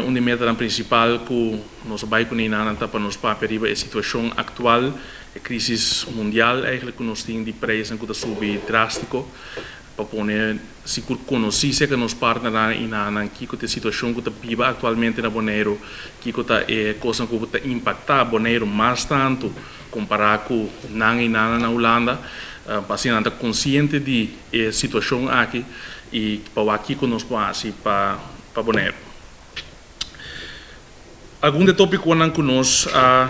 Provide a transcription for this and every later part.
Un di e metanan principal cu nos a bay cu nan ta pa nos papia riba e situacion actual, e crisis mundial eigenlijk cu nos tin di prijs cu ta subi drastico, pa pone sigur conoci cu nos partnernan y nan kico ta e situacion cu ta biba actualmente na Bonaire, kico ta e cos cu ta impacta Bonaire mas tanto compara cu nan y nan na Hulanda, pa asina nan ta consciente di e situacion aki y pa kico nos por haci pa Bonaire. Algun di e topiconan cu nos a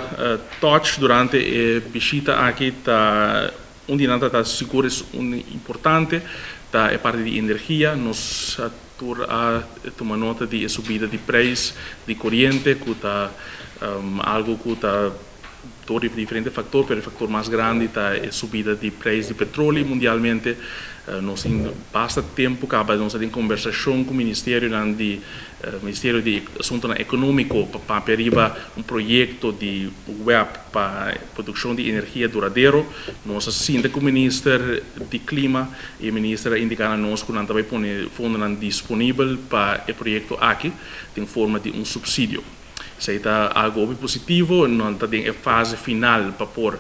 touch durante e bishita aki ta un di nan ta sigur un importante, ta e parti di energia. Nos tur a tuma nota di subida di prijs di coriente, cu ta algo cu ta tur diferente factor, pero e factor mas grandi ta e subida di prijs di petroleo mundialmente. Nos tin basta tempo caba nos tin conversacion cu Ministerio di Asunto Economico pa papia riba un proyecto di WEB pa produccion di energia duradero. Nos a sinta cu Minister di Clima y e Minister a indica na nos cu nan tambe pone fondo disponibel pa e proyecto aki den forma di un subsidio. Esey ta algo positivo, no ta den fase final pa por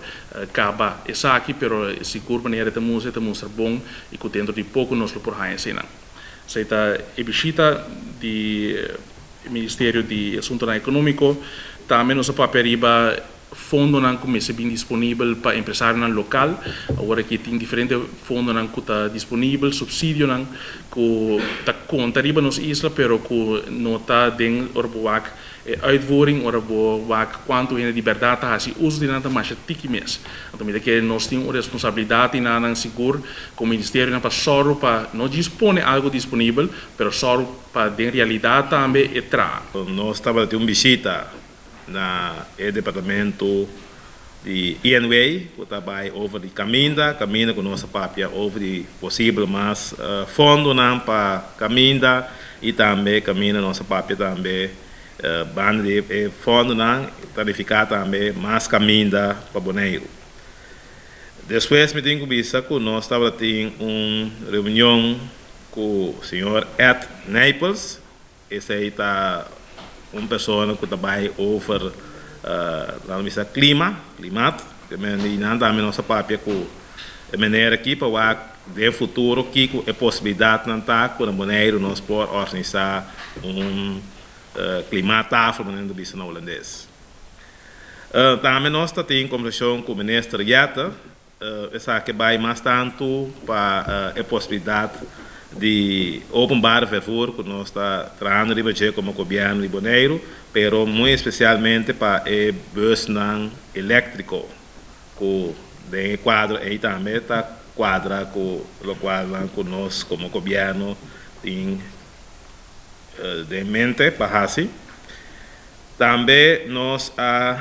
caba esaki, pero sigur manera ta mustra bon y cu dentro di poco nos lo por haya esey. Esey ta e bishita di Ministerio di Asunto Economico. Tambe nos a papia riba fondonan cu mester bin disponibel pa empresarionan local. Awor aki tin diferente fondonan cu ta disponibel, subsidionan cu ta conta riba nos isla, pero cu no ta den ora bo wak uitvoering, ora bo wak cuanto hende di berdad ta haci uso di nan, ta masha tiki mes. Anto mi ta kere nos tin un responsabilidad nan sigur como ministerio pa solo pa no dispone algo disponibel, pero solo pa den realidad tambe e traha. Nos tabatin un bishita na e departamento di INW, cu ta bay over di caminda, caminda cu nos a papia over di posibel mas fondonan pa caminda y tambe caminda nos a papia tambe banda di fondonan tarifica tambe mas caminda pa Bonaire. Despues mi tin cu bisa cu nos tabatin un reunion cu señor Ed Nijpels, esey ta un persona cu ta bay over laten we zeggen clima, klimaat. Y nan tambe nos a papia cu e manera aki pa wak den futuro kico e posibilidadnan ta cu na Bonaire nos por organisa un klimaattafel, manera bisa na Hulandes. Tambe nos tin conversacion cu minister Jette, esaki ta bay mas tanto pa e posibilidad di openbaar vervoer cu nos ta trahando riba como gobierno di Bonaire, pero muy especialmente pa e busnan electrico, cu den cuadro ey tambe ta cuadra cu locual cu nos como gobierno tin den mente pa haci. Tambe nos a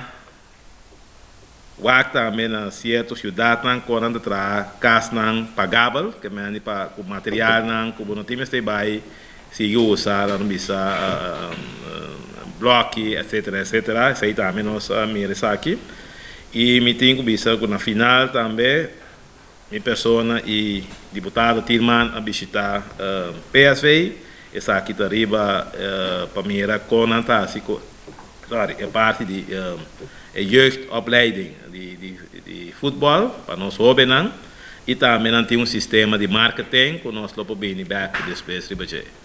wak tambe na cierto ciudadnan cu nan ta traha casnan pagabel, kiermen pa cu materialnan cu bo no tin mester bay sigui usa, nan bisa bloki, etc., etc. Esey tambe nos a mira esaki. Y mi tin cu bisa cu na final tambe mi persona y diputado Tilman a bishita PSV, esaki ta riba pa mira con nan ta haci, sorry, e parti di e jeugdopleiding di futbol pa nos hobennan y tambe nan tin un sistema di marketing cu nos lo por bini back despues riba dje.